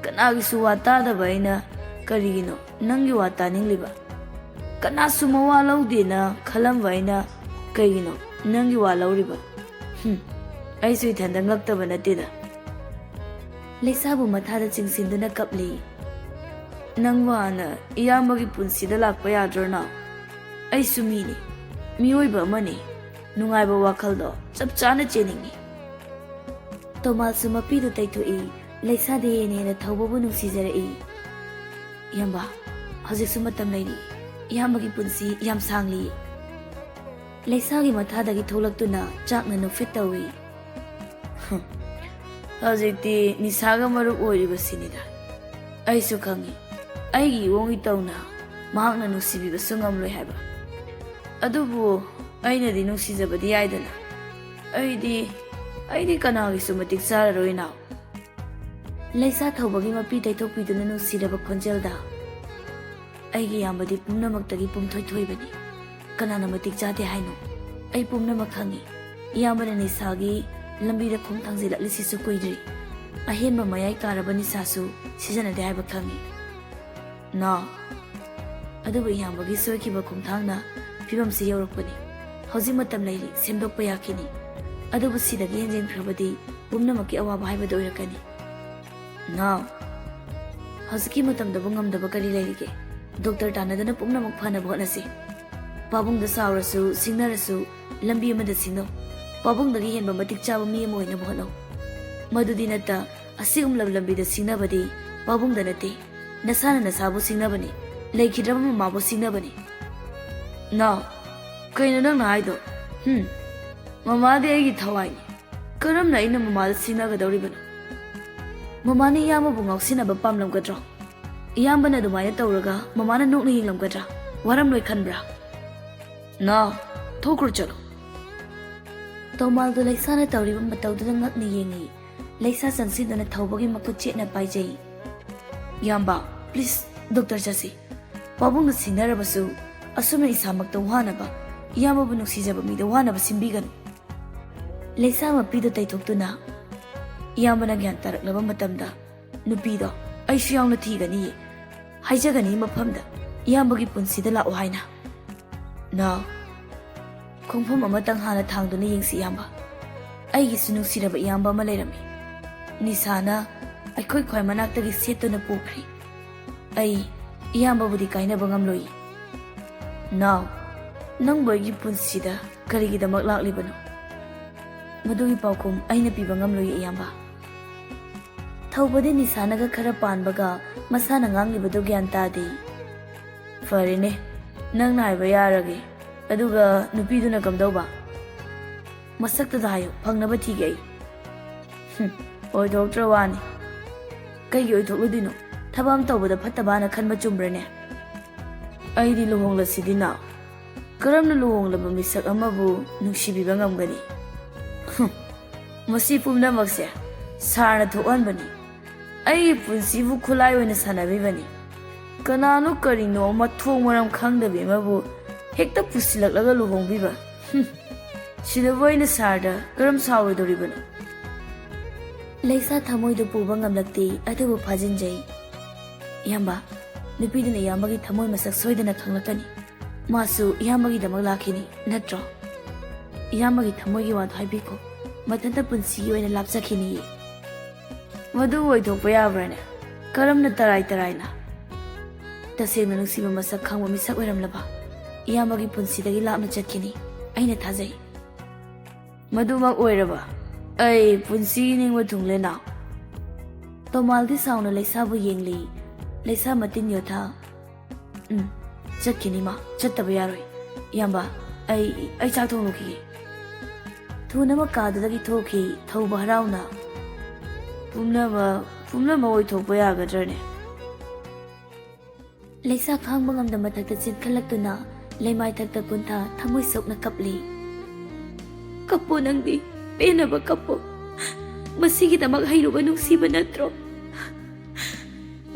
ꯀꯅꯥꯒꯤꯁꯨ ꯋꯥ ꯇꯥꯗꯕ ꯑꯩꯅ ꯀꯔꯤꯒꯤꯅꯣ ꯅꯪꯒꯤ ꯋꯥ ꯇꯥꯅꯤꯡꯂꯤꯕ? ꯀꯅꯥꯁꯨ ꯃꯋꯥ ꯂꯧꯗꯦꯅ ꯈꯜꯂꯝꯕ ꯑꯩꯅ ꯀꯩꯒꯤꯅꯣ ꯅꯪꯒꯤ ꯋꯥ ꯂꯧꯔꯤꯕ? ꯍꯨꯝ, ꯑꯩꯁꯨ ꯏꯊꯟꯗ ꯉꯛꯇꯕ ꯅꯠꯇꯦꯗ꯫" ꯂꯩꯁꯥꯕꯨ ꯃꯊꯥꯗ ꯆꯤꯡꯁꯤꯟꯗꯨꯅ ꯀꯞꯂꯤ꯫ "ꯅꯪꯕꯨ ꯍꯥꯟꯅ ꯏꯌꯥꯝꯕꯒꯤ ꯄꯨꯟꯁꯤꯗ ꯂꯥꯛꯄ ꯌꯥꯗ꯭ꯔꯣ ꯅꯥꯎ? ꯑꯩꯁꯨ ꯃꯤꯅꯤ, ꯃꯤꯑꯣꯏꯕ ꯑꯃꯅꯤ꯫ ꯅꯨꯡꯉꯥꯏꯕ ꯋꯥꯈꯜꯗꯣ ꯆꯞ ꯆꯥꯅ ꯆꯦꯟꯅꯤꯡꯉꯤ꯫ ꯇꯣꯃꯥꯜꯁꯨ ꯃꯄꯤꯗꯨ ꯇꯩꯊꯣꯛꯏ꯫ ꯂꯩꯁꯥꯗꯤ ꯍꯦꯟꯅ ꯍꯦꯟꯅ ꯊꯧꯕꯕꯨ ꯅꯨꯡꯁꯤꯖꯔꯛꯏ꯫ ꯏꯌꯥꯝꯕ, ꯍꯧꯖꯤꯛꯁꯨ ꯃꯇꯝ ꯂꯩꯔꯤ꯫ ꯏꯌꯥꯝꯕꯒꯤ ꯄꯨꯟꯁꯤ ꯌꯥꯝ ꯁꯥꯡꯂꯤ꯫ ꯂꯩꯁꯥꯒꯤ ꯃꯊꯥꯗꯒꯤ ꯊꯣꯛꯂꯛꯇꯨꯅ ꯆꯥꯛꯅ ꯅꯣꯛꯐꯦꯠ ꯇꯧꯏ꯫ ꯍꯧꯖꯤꯛꯇꯤ ꯅꯤꯁꯥꯒ ꯃꯔꯨꯞ ꯑꯣꯏꯔꯤꯕꯁꯤꯅꯤꯗ꯫ ꯑꯩꯁꯨ ꯈꯪꯏ, ꯑꯩꯒꯤ ꯏꯋꯣꯡ ꯏꯇꯧꯅ ꯃꯍꯥꯛꯅ ꯅꯨꯡꯁꯤꯕꯤꯕꯁꯨ ꯉꯝꯂꯣꯏ ꯍꯥꯏꯕ꯫ ꯑꯗꯨꯕꯨ ꯑꯩꯅꯗꯤ ꯅꯨꯡꯁꯤꯖꯕꯗꯤ ꯌꯥꯏꯗꯅ꯫ ꯑꯩꯗꯤ, ꯑꯩꯗꯤ ꯀꯅꯥꯒꯤꯁꯨ ꯃꯇꯤꯛ ꯆꯥꯔꯔꯣꯏ ꯏꯅꯥꯎ꯫ ꯂꯩꯁꯥ ꯊꯧꯕꯒꯤ ꯃꯄꯤ ꯇꯩꯊꯣꯛꯄꯤꯗꯨꯅ ꯅꯨꯡꯁꯤꯔꯕ ꯈꯣꯟꯖꯦꯜꯗ, "ꯑꯩꯒꯤ ꯏꯌꯥꯝꯕꯗꯤ ꯄꯨꯝꯅꯃꯛꯇꯒꯤ ꯄꯨꯝꯊꯣꯏ ꯊꯣꯏꯕꯅꯤ꯫ ꯀꯅꯥꯅ ꯃꯇꯤꯛ ꯆꯥꯗꯦ ꯍꯥꯏꯅꯣ? ꯑꯩ ꯄꯨꯝꯅꯃꯛ ꯈꯪꯏ꯫ ꯏꯌꯥꯝꯕꯅ ꯅꯤꯁꯥꯒꯤ ꯂꯝꯕꯤꯗ ꯈꯣꯡ ꯊꯥꯡꯖꯤꯜꯂꯛꯂꯤꯁꯤꯁꯨ ꯀꯨꯏꯗ꯭ꯔꯤ꯫ ꯑꯍꯦꯟꯕ ꯃꯌꯥꯏ ꯀꯥꯔꯕ ꯅꯤꯁꯥꯁꯨ ꯁꯤꯖꯤꯟꯅꯗꯦ ꯍꯥꯏꯕ ꯈꯪꯏ꯫ ꯅꯥꯎ, ꯑꯗꯨꯕꯨ ꯏꯌꯥꯝꯕꯒꯤ ꯁꯣꯏꯈꯤꯕ ꯈꯣꯡꯊꯥꯡꯅ ꯐꯤꯕꯝꯁꯤ ꯌꯧꯔꯛꯄꯅꯤ꯫ ꯍꯧꯖꯤꯛ ꯃꯇꯝ ꯂꯩꯔꯤ, ꯁꯦꯝꯗꯣꯛꯄ ꯌꯥꯈꯤꯅꯤ꯫ ꯑꯗꯨꯕꯨ ꯁꯤꯗꯒꯤ ꯍꯦꯟꯖꯤꯟꯈ꯭ꯔꯕꯗꯤ ꯄꯨꯝꯅꯃꯛꯀꯤ ꯑꯋꯥꯕ ꯍꯥꯏꯕꯗꯨ ꯑꯣꯏꯔꯛꯀꯅꯤ꯫ ꯅꯥꯎ, ꯍꯧꯖꯤꯛꯀꯤ ꯃꯇꯝꯗꯕꯨ ꯉꯝꯗꯕ ꯀꯔꯤ ꯂꯩꯔꯤꯒꯦ? ꯗꯣꯛꯇꯔ ꯇꯥꯟꯅꯗꯨꯅ ꯄꯨꯝꯅꯃꯛ ꯐꯅꯕ ꯍꯣꯠꯅꯁꯤ꯫ ꯄꯥꯕꯨꯡꯗ ꯁꯥꯎꯔꯁꯨ, ꯁꯤꯡꯅꯔꯁꯨ, ꯂꯝꯕꯤ ꯑꯃꯗ ꯁꯤꯡꯅꯧ꯫ ꯄꯥꯕꯨꯡꯗꯒꯤ ꯍꯦꯟꯕ ꯃꯇꯤꯛ ꯆꯥꯕ ꯃꯤ ꯑꯃ ꯑꯣꯏꯅꯕ ꯍꯣꯠꯅꯧ꯫ ꯃꯗꯨꯗꯤ ꯅꯠꯇ, ꯑꯁꯤꯒꯨꯝꯂꯕ ꯂꯝꯕꯤꯗ ꯁꯤꯡꯅꯕꯗꯤ ꯄꯥꯕꯨꯡꯗ ꯅꯠꯇꯦ, ꯅꯁꯥꯅ ꯅꯁꯥꯕꯨ ꯁꯤꯡꯅꯕꯅꯤ, ꯂꯩꯈꯤꯗ꯭ꯔꯕ ꯃꯃꯥꯕꯨ ꯁꯤꯡꯅꯕꯅꯤ꯫ ꯅꯥꯎ, ꯀꯩꯅꯣ ꯅꯪꯅ ꯍꯥꯏꯗꯣ? ꯍꯨꯝ, ꯃꯃꯥꯗꯤ ꯑꯩꯒꯤ ꯊꯋꯥꯏꯅꯤ꯫ ꯀꯔꯝꯅ ꯑꯩꯅ ꯃꯃꯥꯗ ꯁꯤꯡꯅꯒꯗꯧꯔꯤꯕꯅꯣ? ꯃꯃꯥꯅ ꯏꯌꯥꯝꯕꯕꯨ ꯉꯥꯎꯁꯤꯟꯅꯕ ꯄꯥꯝꯂꯝꯒꯗ꯭ꯔꯣ? ꯏꯌꯥꯝꯕꯅ ꯑꯗꯨꯃꯥꯏꯅ ꯇꯧꯔꯒ ꯃꯃꯥꯅ ꯅꯣꯛꯅ ꯌꯦꯡꯂꯝꯒꯗ꯭ꯔꯥ? ꯋꯥꯔꯝꯂꯣꯏ ꯈꯟꯕ꯭ꯔꯥ? ꯅꯥꯎ, ꯊꯣꯛꯈ꯭ꯔꯣ ꯆꯠꯂꯣ꯫ ꯇꯣꯃꯥꯜꯗꯣ ꯂꯩꯁꯥꯅ ꯇꯧꯔꯤꯕ ꯃꯇꯧꯗꯨꯗ ꯉꯛꯅ ꯌꯦꯡꯉꯤ꯫ ꯂꯩꯁꯥ ꯆꯪꯁꯤꯟꯗꯨꯅ ꯊꯧꯕꯒꯤ ꯃꯈꯨꯠ ꯆꯦꯠꯅ ꯄꯥꯏꯖꯩ꯫ ꯏꯌꯥꯝꯕ, please, ꯗꯣꯛꯇꯔ ꯆꯠꯁꯤ꯫ ꯄꯥꯕꯨꯡꯅ ꯁꯤꯡꯅꯔꯕꯁꯨ ꯑꯁꯨꯝꯅ ꯏꯁꯥꯃꯛꯇ ꯋꯥꯅꯕ, ꯏꯌꯥꯝꯕꯕꯨ ꯅꯨꯡꯁꯤꯖꯕ ꯃꯤꯗ ꯋꯥꯅꯕ ꯁꯤꯟꯕꯤꯒꯅꯨ꯫ ꯂꯩꯁꯥ ꯃꯄꯤꯗꯨ ꯇꯩꯊꯣꯛꯇꯨꯅ, ꯏꯌꯥꯝꯕꯅ ꯒ꯭ꯌꯥꯟ ꯇꯥꯔꯛꯂꯕ ꯃꯇꯝꯗ ꯅꯨꯄꯤꯗꯣ ꯑꯩꯁꯨ ꯌꯥꯎꯅ ꯊꯤꯒꯅꯤꯌꯦ, ꯍꯥꯏꯖꯒꯅꯤ ꯃꯐꯝꯗ, ꯏꯌꯥꯝꯕꯒꯤ ꯄꯨꯟꯁꯤꯗ ꯂꯥꯛꯑꯣ ꯍꯥꯏꯅ꯫ ꯅꯥꯎ, ꯈꯣꯡꯐꯝ ꯑꯃꯇꯪ ꯍꯥꯟꯅ ꯊꯥꯡꯗꯨꯅ ꯌꯦꯡꯁꯤ ꯏꯌꯥꯝꯕ꯫ ꯑꯩꯒꯤꯁꯨ ꯅꯨꯡꯁꯤꯔꯕ ꯏꯌꯥꯝꯕ ꯑꯃ ꯂꯩꯔꯝꯃꯤ꯫ ꯅꯤꯁꯥꯅ ꯑꯩꯈꯣꯏ ꯈ꯭ꯋꯥꯏ ꯃꯅꯥꯛꯇꯒꯤ ꯁꯦꯠꯇꯨꯅ ꯄꯨꯈ꯭ꯔꯦ꯫ ꯑꯩ ꯏꯌꯥꯝꯕꯕꯨꯗꯤ ꯀꯥꯏꯅꯕ ꯉꯝꯂꯣꯏ꯫ ꯅꯥꯎ, ꯅꯪꯕꯨ ꯑꯩꯒꯤ ꯄꯨꯟꯁꯤꯗ ꯀꯔꯤꯒꯤꯗꯃꯛ ꯂꯥꯛꯂꯤꯕꯅꯣ? ꯃꯗꯨꯒꯤ ꯄꯥꯎꯈꯨꯝ ꯑꯩꯅ ꯄꯤꯕ ꯉꯝꯂꯣꯏꯌꯦ, ꯏꯌꯥꯝꯕ꯫ ꯊꯧꯕꯗꯤ ꯅꯤꯁꯥꯅꯒ ꯈꯔ ꯄꯥꯟꯕꯒ ꯃꯁꯥꯅ ꯉꯥꯡꯂꯤꯕꯗꯨ ꯒ꯭ꯌꯥꯟ ꯇꯥꯗꯦ꯫ ꯐꯔꯦꯅꯦ, ꯅꯪꯅ ꯍꯥꯏꯕ ꯌꯥꯔꯒꯦ꯫ ꯑꯗꯨꯒ ꯅꯨꯄꯤꯗꯨꯅ ꯀꯝꯗꯧꯕ? ꯃꯁꯛꯇꯨꯗ ꯍꯥꯏꯌꯨ, ꯐꯪꯅꯕ ꯊꯤꯒꯦ ꯑꯩ꯫ ꯍꯨꯝ, ꯑꯣꯏꯊꯣꯛꯇ꯭ꯔ ꯋꯥꯅꯤ꯫ ꯀꯩꯒꯤ ꯑꯣꯏꯊꯣꯛꯂꯣꯏꯗꯣꯏꯅꯣ? ꯊꯕꯛ ꯑꯃ ꯇꯧꯕꯗ ꯐꯠꯇꯕꯅ ꯈꯟꯕ ꯆꯨꯝꯕ꯭ꯔꯅꯦ? ꯑꯩꯗꯤ ꯂꯨꯍꯣꯡꯂꯁꯤꯗꯤꯅ꯫ ꯀꯔꯝꯅ ꯂꯨꯍꯣꯡꯂꯕ ꯃꯤꯁꯛ ꯑꯃꯕꯨ ꯅꯨꯡꯁꯤꯕꯤꯕ ꯉꯝꯒꯅꯤ? ꯍꯨꯝ, ꯃꯁꯤ ꯄꯨꯝꯅꯃꯛꯁꯦ ꯁꯥꯔꯅ ꯊꯣꯛꯍꯟꯕꯅꯤ꯫ ꯑꯩꯒꯤ ꯄꯨꯟꯁꯤꯕꯨ ꯈꯨꯠꯂꯥꯏ ꯑꯣꯏꯅ ꯁꯥꯟꯅꯕꯤꯕꯅꯤ꯫ ꯀꯅꯥꯅꯣ ꯀꯔꯤꯅꯣ ꯃꯊꯣꯡ ꯃꯔꯝ ꯈꯪꯗꯕꯤ ꯑꯃꯕꯨ ꯍꯦꯛꯇ ꯄꯨꯁꯤꯜꯂꯛꯂꯒ ꯂꯨꯍꯣꯡꯕꯤꯕ꯫ ꯍꯨꯝ, ꯁꯤꯗꯕꯨ ꯑꯩꯅ ꯁꯥꯔꯗ ꯀꯔꯝ ꯁꯥꯎꯔꯣꯏꯗꯧꯔꯤꯕꯅꯣ? ꯂꯩꯁꯥ ꯊꯃꯣꯏꯗꯨ ꯄꯨꯕ ꯉꯝꯂꯛꯇꯦ, ꯑꯗꯨꯕꯨ ꯐꯥꯖꯤꯟꯖꯩ꯫ ꯏꯌꯥꯝꯕ, ꯅꯨꯄꯤꯗꯨꯅ ꯏꯌꯥꯝꯕꯒꯤ ꯊꯃꯣꯏ ꯃꯁꯛ ꯁꯣꯏꯗꯅ ꯈꯪꯂꯛꯀꯅꯤ꯫ ꯃꯥꯁꯨ ꯏꯌꯥꯝꯕꯒꯤꯗꯃꯛ ꯂꯥꯛꯈꯤꯅꯤ, ꯅꯠꯇ꯭ꯔꯣ? ꯏꯌꯥꯝꯕꯒꯤ ꯊꯃꯣꯏꯒꯤ ꯋꯥꯗꯨ ꯍꯥꯏꯕꯤꯈꯣ꯫ ꯃꯊꯟꯇ ꯄꯨꯟꯁꯤꯒꯤ ꯑꯣꯏꯅ ꯂꯥꯞꯆꯈꯤꯅꯤꯌꯦ꯫ ꯃꯗꯨ ꯑꯣꯏꯊꯣꯛꯄ ꯌꯥꯕ꯭ꯔꯥꯅꯦ? ꯀꯔꯝꯅ ꯇꯔꯥꯏ ꯇꯔꯥꯏꯅ? ꯇꯁꯦꯡꯅ ꯅꯨꯡꯁꯤꯕ ꯃꯁꯛ ꯈꯪꯕ ꯃꯤꯁꯛ ꯑꯣꯏꯔꯝꯂꯕ ꯏꯌꯥꯝꯕꯒꯤ ꯄꯨꯟꯁꯤꯗꯒꯤ ꯂꯥꯞꯅ ꯆꯠꯈꯤꯅꯤ, ꯑꯩꯅ ꯊꯥꯖꯩ꯫ ꯃꯗꯨꯃꯛ ꯑꯣꯏꯔꯕ, ꯑꯩ ꯄꯨꯟꯁꯤ ꯅꯤꯡꯕ ꯊꯨꯡꯂꯦ ꯅꯥꯎ꯫ ꯇꯣꯃꯥꯜꯗꯤ ꯁꯥꯎꯅ ꯂꯩꯁꯥꯕꯨ ꯌꯦꯡꯂꯤ꯫ ꯂꯩꯁꯥ ꯃꯇꯤꯟ ꯌꯣꯊꯥ, "ꯎꯝ, ꯆꯠꯈꯤꯅꯤ ꯃꯥ, ꯆꯠꯇꯕ ꯌꯥꯔꯣꯏ꯫ ꯏꯌꯥꯝꯕ, ꯑꯩ, ꯑꯩ ꯆꯥꯛ ꯊꯣꯡꯂꯨꯈꯤꯒꯦ"꯫ ꯊꯨꯅꯃꯛ ꯀꯥꯗꯨꯗꯒꯤ ꯊꯣꯛꯈꯤ ꯊꯧꯕ ꯍꯔꯥꯎꯅ꯫ ꯄꯨꯝꯅꯃꯛ, ꯄꯨꯝꯅꯃꯛ ꯑꯣꯏꯊꯣꯛꯄ ꯌꯥꯒꯗ꯭ꯔꯅꯦ? ꯂꯩꯁꯥ ꯈꯥꯡꯕ ꯉꯝꯗ ꯃꯊꯛꯇ ꯆꯤꯟꯈꯠꯂꯛꯇꯨꯅ ꯂꯩꯃꯥꯏꯊꯛꯇ ꯀꯨꯟꯊꯥ ꯊꯃꯣꯏ ꯁꯣꯛꯅ ꯀꯞꯂꯤ꯫ "ꯀꯞꯄꯣ ꯅꯪꯗꯤ, ꯄꯦꯟꯅꯕ ꯀꯞꯄꯣ꯫ ꯃꯁꯤꯒꯤꯗꯃꯛ ꯍꯩꯔꯨꯕ ꯅꯨꯡꯁꯤꯕ ꯅꯠꯇ꯭ꯔꯣ?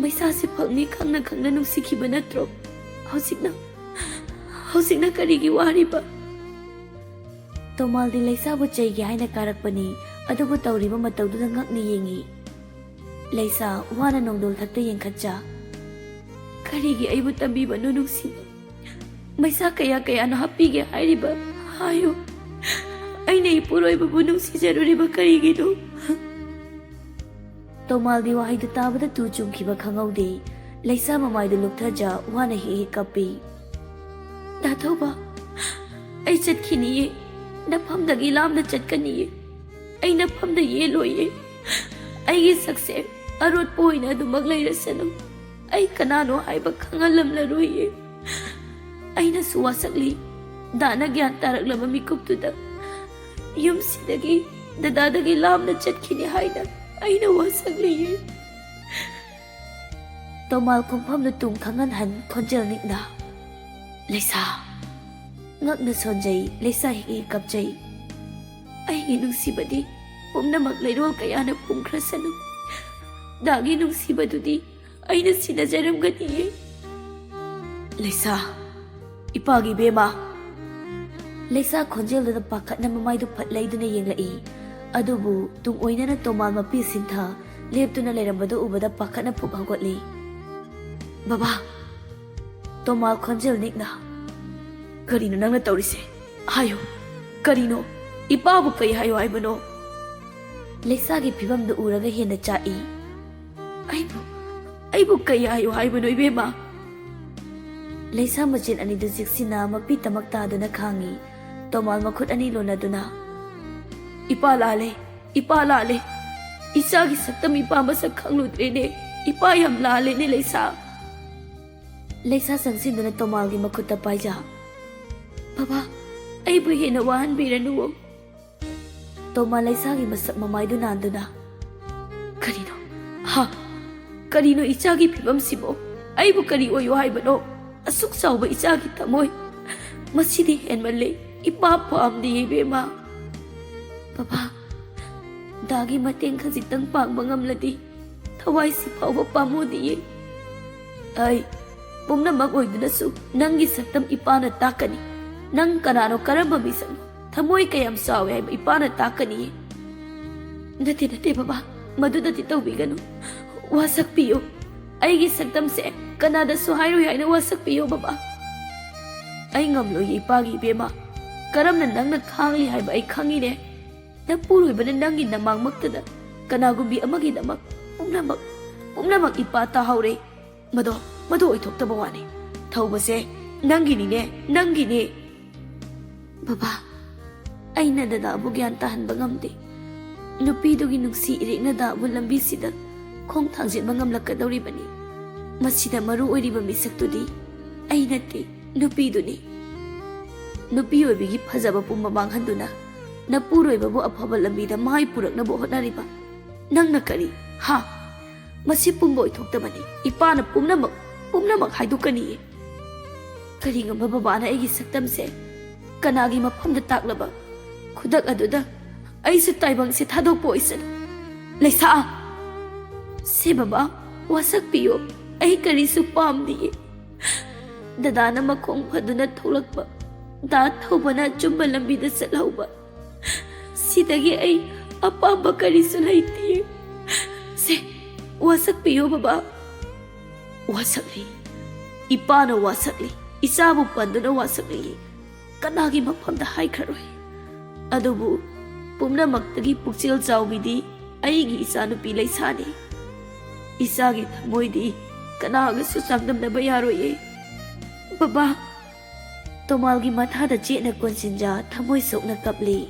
ꯃꯩꯁꯥꯁꯤ ꯐꯪꯅꯤ ꯈꯪꯅ ꯈꯪꯅ ꯅꯨꯡꯁꯤꯈꯤꯕ ꯅꯠꯇ꯭ꯔꯣ? ꯍꯧꯖꯤꯛꯅ, ꯍꯧꯖꯤꯛꯅ ꯀꯔꯤꯒꯤ ꯋꯥꯔꯤꯕ?" ꯇꯣꯃꯥꯜꯗꯤ ꯂꯩꯁꯥꯕꯨ ꯆꯩꯒꯦ ꯍꯥꯏꯅ ꯀꯥꯔꯛꯄꯅꯤ, ꯑꯗꯨꯕꯨ ꯇꯧꯔꯤꯕ ꯃꯇꯧꯗꯨꯗ ꯉꯛꯅ ꯌꯦꯡꯉꯤ꯫ ꯂꯩꯁꯥ ꯋꯥꯅ ꯅꯣꯡꯗꯣꯜ ꯊꯛꯇ ꯌꯦꯡꯈꯠꯆ, "ꯀꯔꯤꯒꯤ ꯑꯩꯕꯨ ꯇꯝꯕꯤꯕꯅꯣ ꯅꯨꯡꯁꯤꯕ? ꯃꯩꯁꯥ ꯀꯌꯥ ꯀꯌꯥꯅꯣ ꯍꯥꯞꯄꯤꯒꯦ ꯍꯥꯏꯔꯤꯕ? ꯍꯥꯏꯌꯨ, ꯑꯩꯅ ꯏꯄꯨꯔꯣꯏꯕꯕꯨ ꯅꯨꯡꯁꯤꯖꯔꯨꯔꯤꯕ ꯀꯔꯤꯒꯤꯅꯣ?" ꯇꯣꯃꯥꯜꯗꯤ ꯋꯥꯍꯩꯗꯨ ꯇꯥꯕꯗ ꯇꯨ ꯆꯨꯡꯈꯤꯕ ꯈꯪꯍꯧꯗꯦ꯫ ꯂꯩꯁꯥ ꯃꯃꯥꯏꯗꯨ ꯂꯨꯞꯊꯖ ꯋꯥꯅ ꯍꯦꯛ ꯍꯦꯛ ꯀꯞꯄꯤ꯫ "ꯗꯥ ꯊꯧꯕ, ꯑꯩ ꯆꯠꯈꯤꯅꯤꯌꯦ꯫ ꯅꯐꯝꯗꯒꯤ ꯂꯥꯞꯅ ꯆꯠꯀꯅꯤꯌꯦ꯫ ꯑꯩ ꯅꯐꯝꯗ ꯌꯦꯜꯂꯣꯏꯌꯦ꯫ ꯑꯩꯒꯤ ꯁꯛꯁꯦ ꯑꯔꯣꯠꯄ ꯑꯣꯏꯅ ꯑꯗꯨꯃꯛ ꯂꯩꯔꯁꯅꯨ꯫ ꯑꯩ ꯀꯅꯥꯅꯣ ꯍꯥꯏꯕ ꯈꯪꯍꯜꯂꯝꯂꯔꯣꯏꯌꯦ꯫ ꯑꯩꯅꯁꯨ ꯋꯥꯁꯛꯂꯤ꯫ ꯗꯥꯅ ꯒ꯭ꯌꯥꯟ ꯇꯥꯔꯛꯂꯕ ꯃꯤꯀꯨꯞꯇꯨꯗ ꯌꯨꯝꯁꯤꯗꯒꯤ, ꯗꯗꯥꯗꯒꯤ ꯂꯥꯞꯅ ꯆꯠꯈꯤꯅꯤ ꯍꯥꯏꯅ ꯑꯩꯅ ꯋꯥꯁꯛꯂꯤꯌꯦ꯫ ꯇꯣꯃꯥꯜ ꯈꯣꯡꯐꯝꯗꯨ ꯇꯨꯡ ꯈꯪꯍꯟꯍꯟ ꯈꯣꯟꯖꯦꯜ ꯅꯤꯛꯅ, "ꯂꯩꯁꯥ!" ꯉꯛꯅ ꯁꯣꯟꯖꯩ, ꯂꯩꯁꯥ ꯍꯤꯛꯏ ꯀꯞꯆꯩ꯫ ꯑꯩꯒꯤ ꯅꯨꯡꯁꯤꯕꯗꯤ ꯄꯨꯝꯅꯃꯛ ꯂꯩꯔꯣꯜ ꯀꯌꯥꯅ ꯄꯨꯝꯈ꯭ꯔꯁꯅꯨ꯫ ꯗꯥꯒꯤ ꯅꯨꯡꯁꯤꯕꯗꯨꯗꯤ ꯑꯩꯅ ꯁꯤꯟꯅꯖꯔꯝꯒꯅꯤꯌꯦ꯫ "ꯂꯩꯁꯥ, ꯏꯄꯥꯒꯤ ꯏꯕꯦꯝꯃ!" ꯂꯩꯁꯥ ꯈꯣꯟꯖꯦꯜꯗꯨꯗ ꯄꯥꯈꯠꯅ ꯃꯃꯥꯏꯗꯨ ꯐꯠ ꯂꯩꯗꯨꯅ ꯌꯦꯡꯂꯛꯏ꯫ ꯑꯗꯨꯕꯨ ꯇꯨꯡ ꯑꯣꯏꯅꯅ ꯇꯣꯃꯥꯜ ꯃꯄꯤ ꯁꯤꯟꯊ ꯂꯦꯞꯇꯨꯅ ꯂꯩꯔꯝꯕꯗꯨ ꯎꯕꯗ ꯄꯥꯈꯠꯅ ꯐꯨꯛ ꯍꯧꯒꯠꯂꯤ꯫ "ꯕꯕꯥ!" ꯇꯣꯃꯥꯜ ꯈꯣꯟꯖꯦꯜ ꯅꯤꯛꯅ, "ꯀꯔꯤꯅꯣ ꯅꯪꯅ ꯇꯧꯔꯤꯁꯦ? ꯍꯥꯏꯌꯨ, ꯀꯔꯤꯅꯣ? ꯏꯄꯥꯕꯨ ꯀꯩ ꯍꯥꯏꯌꯨ ꯍꯥꯏꯕꯅꯣ?" ꯂꯩꯁꯥꯒꯤ ꯐꯤꯕꯝꯗꯨ ꯎꯔꯒ ꯍꯦꯟꯅ ꯆꯥꯛꯏ꯫ "ꯑꯩꯕꯨ, ꯑꯩꯕꯨ ꯀꯩ ꯍꯥꯏꯌꯨ ꯍꯥꯏꯕꯅꯣ, ꯏꯕꯦꯝꯃ?" ꯂꯩꯁꯥ ꯃꯆꯤꯟ ꯑꯅꯤꯗꯨ ꯆꯤꯛꯁꯤꯟꯅ ꯃꯄꯤ ꯇꯃꯛ ꯇꯥꯗꯨꯅ ꯈꯥꯡꯉꯤ꯫ ꯇꯣꯃꯥꯜ ꯃꯈꯨꯠ ꯑꯅꯤ ꯂꯣꯟꯅꯗꯨꯅ, "ꯏꯄꯥ ꯂꯥꯜꯂꯦ, ꯏꯄꯥ ꯂꯥꯜꯂꯦ꯫ ꯏꯆꯥꯒꯤ ꯁꯛꯇꯝ ꯏꯄꯥ ꯃꯁꯛ ꯈꯪꯂꯨꯗ꯭ꯔꯦꯅꯦ꯫ ꯏꯄꯥ ꯌꯥꯝ ꯂꯥꯜꯂꯦꯅꯦ, ꯂꯩꯁꯥ꯫" ꯂꯩꯁꯥ ꯆꯪꯁꯤꯟꯗꯨꯅ ꯇꯣꯃꯥꯜꯒꯤ ꯃꯈꯨꯠꯇ ꯄꯥꯏꯖ꯫ "ꯕꯕꯥ, ꯑꯩꯕꯨ ꯍꯦꯟꯅ ꯋꯥꯍꯟꯕꯤꯔꯅꯨꯋꯣ꯫" ꯇꯣꯃꯥꯜ ꯂꯩꯁꯥꯒꯤ ꯃꯁꯛ ꯃꯃꯥꯏꯗꯨ ꯅꯥꯟꯗꯨꯅ, "ꯀꯔꯤꯅꯣ? ꯍꯥ? ꯀꯔꯤꯅꯣ ꯏꯆꯥꯒꯤ ꯐꯤꯕꯝꯁꯤꯕꯣ? ꯑꯩꯕꯨ ꯀꯔꯤ ꯑꯣꯏꯌꯣ ꯍꯥꯏꯕꯅꯣ? ꯑꯁꯨꯛ ꯆꯥꯎꯕ ꯏꯆꯥꯒꯤ ꯊꯃꯣꯏ꯫ ꯃꯁꯤꯗꯤ ꯍꯦꯟꯃꯜꯂꯦ꯫ ꯏꯄꯥ ꯄꯥꯝꯗꯦ, ꯏꯕꯦꯝꯃ꯫" "ꯕꯕꯥ, ꯗꯥꯒꯤ ꯃꯇꯦꯡ ꯈꯖꯤꯛꯇꯪ ꯄꯥꯡꯕ ꯉꯝꯂꯗꯤ ꯊꯋꯥꯏꯁꯤ ꯐꯥꯎꯕ ꯄꯥꯝꯃꯨꯗꯤꯌꯦ꯫ ꯑꯩ ꯄꯨꯝꯅꯃꯛ ꯑꯣꯏꯗꯨꯅꯁꯨ ꯅꯪꯒꯤ ꯁꯛꯇꯝ ꯏꯄꯥꯅ ꯇꯥꯛꯀꯅꯤ꯫ ꯅꯪ ꯀꯅꯥꯅꯣ, ꯀꯔꯝꯕ ꯃꯤꯁꯛꯅꯣ, ꯊꯃꯣꯏ ꯀꯌꯥꯝ ꯆꯥꯎꯏ ꯍꯥꯏꯕ ꯏꯄꯥꯅ ꯇꯥꯛꯀꯅꯤꯌꯦ꯫" "ꯅꯠꯇꯦ, ꯅꯠꯇꯦ ꯕꯕꯥ, ꯃꯗꯨꯗꯗꯤ ꯇꯧꯕꯤꯒꯅꯨ꯫ ꯋꯥꯁꯛꯄꯤꯌꯨ꯫ ꯑꯩꯒꯤ ꯁꯛꯇꯝꯁꯦ ꯀꯅꯥꯗꯁꯨ ꯍꯥꯏꯔꯣꯏ ꯍꯥꯏꯅ ꯋꯥꯁꯛꯄꯤꯌꯨ ꯕꯕꯥ꯫" "ꯑꯩ ꯉꯝꯂꯣꯏꯌꯦ ꯏꯄꯥꯒꯤ ꯏꯕꯦꯝꯃ꯫ ꯀꯔꯝꯅ ꯅꯪꯅ ꯈꯥꯡꯂꯤ ꯍꯥꯏꯕ ꯑꯩ ꯈꯪꯉꯤꯅꯦ꯫ ꯅꯄꯨꯔꯣꯏꯕꯅ ꯅꯪꯒꯤ ꯅꯃꯥꯡꯃꯛꯇꯗ ꯀꯅꯥꯒꯨꯝꯕꯤ ꯑꯃꯒꯤꯗꯃꯛ ꯄꯨꯝꯅꯃꯛ, ꯄꯨꯝꯅꯃꯛ ꯏꯄꯥ ꯇꯥꯍꯧꯔꯦ꯫ ꯃꯗꯣ, ꯃꯗꯣ ꯑꯣꯏꯊꯣꯛꯇꯕ ꯋꯥꯅꯤ꯫ ꯊꯧꯕꯁꯦ ꯅꯪꯒꯤꯅꯤꯅꯦ, ꯅꯪꯒꯤꯅꯦ꯫" ꯕꯕꯥ, ꯑꯩꯅ ꯗꯗꯥꯕꯨ ꯒ꯭ꯌꯥꯟ ꯇꯥꯍꯟꯕ ꯉꯝꯗꯦ꯫ ꯅꯨꯄꯤꯗꯨꯒꯤ ꯅꯨꯡꯁꯤ ꯏꯔꯦꯛꯅ ꯗꯥꯕꯨ ꯂꯝꯕꯤꯁꯤꯗ ꯈꯣꯡ ꯊꯥꯡꯖꯤꯟꯕ ꯉꯝꯂꯛꯀꯗꯧꯔꯤꯕꯅꯤ꯫ ꯃꯁꯤꯗ ꯃꯔꯨ ꯑꯣꯏꯔꯤꯕ ꯃꯤꯁꯛꯇꯨꯗꯤ ꯑꯩ ꯅꯠꯇꯦ, ꯅꯨꯄꯤꯗꯨꯅꯤ꯫ ꯅꯨꯄꯤ ꯑꯣꯏꯕꯤꯒꯤ ꯐꯖꯕ ꯄꯨꯝꯕ ꯃꯥꯡꯍꯟꯗꯨꯅ ꯅꯄꯨꯔꯣꯏꯕꯕꯨ ꯑꯐꯕ ꯂꯝꯕꯤꯗ ꯃꯥꯏ ꯄꯨꯔꯛꯅꯕ ꯍꯣꯠꯅꯔꯤꯕ ꯅꯪꯅ ꯀꯔꯤ? ꯍꯥ? ꯃꯁꯤ ꯄꯨꯝꯕ ꯑꯣꯏꯊꯣꯛꯇꯕꯅꯤ꯫ ꯏꯄꯥꯅ ꯄꯨꯝꯅꯃꯛ, ꯄꯨꯝꯅꯃꯛ ꯍꯥꯏꯗꯣꯛꯀꯅꯤꯌꯦ꯫ ꯀꯔꯤꯒꯨꯝꯕ ꯕꯕꯥꯅ ꯑꯩꯒꯤ ꯁꯛꯇꯝꯁꯦ ꯀꯅꯥꯒꯤ ꯃꯐꯝꯗ ꯇꯥꯛꯂꯕ, ꯈꯨꯗꯛ ꯑꯗꯨꯗ ꯑꯩꯁꯨ ꯇꯥꯏꯕꯪꯁꯦ ꯊꯥꯗꯣꯛꯄ ꯑꯣꯏꯁꯅꯨ꯫ ꯂꯩꯁꯥ! ꯁꯦ ꯕꯕꯥ, ꯋꯥꯁꯛꯄꯤꯌꯨ꯫ ꯑꯩ ꯀꯔꯤꯁꯨ ꯄꯥꯝꯗꯤꯌꯦ꯫ ꯗꯗꯥꯅ ꯃꯈꯣꯡ ꯐꯗꯨꯅ ꯊꯣꯛꯂꯛꯄ, ꯗꯥ ꯊꯧꯕꯅ ꯑꯆꯨꯝꯕ ꯂꯝꯕꯤꯗ ꯆꯠꯍꯧꯕ, ꯁꯤꯗꯒꯤ ꯑꯩ ꯑꯄꯥꯝꯕ ꯀꯔꯤꯁꯨ ꯂꯩꯇꯤꯌꯦ꯫ ꯁꯦ, ꯋꯥꯁꯛꯄꯤꯌꯨ ꯕꯕꯥ꯫ ꯋꯥꯁꯛꯂꯤ꯫ ꯏꯄꯥꯅ ꯋꯥꯁꯛꯂꯤ꯫ ꯏꯆꯥꯕꯨ ꯄꯟꯗꯨꯅ ꯋꯥꯁꯛꯂꯤ꯫ ꯀꯅꯥꯒꯤ ꯃꯐꯝꯗ ꯍꯥꯏꯈ꯭ꯔꯔꯣꯏ꯫ ꯑꯗꯨꯕꯨ ꯄꯨꯝꯅꯃꯛꯇꯒꯤ ꯄꯨꯛꯆꯦꯜ ꯆꯥꯎꯕꯤꯗꯤ ꯑꯩꯒꯤ ꯏꯆꯥꯅꯨꯄꯤ ꯂꯩꯁꯥꯅꯤ꯫ ꯏꯆꯥꯒꯤ ꯊꯃꯣꯏꯗꯤ ꯀꯅꯥꯒꯁꯨ ꯆꯥꯡꯗꯝꯅꯕ ꯌꯥꯔꯣꯏꯌꯦ꯫ ꯕꯕꯥ, ꯇꯣꯃꯥꯜꯒꯤ ꯃꯊꯥꯗ ꯆꯦꯠꯅ ꯀꯣꯟꯁꯤꯟꯖꯥ ꯊꯃꯣꯏ ꯁꯣꯛꯅ ꯀꯞꯂꯤ꯫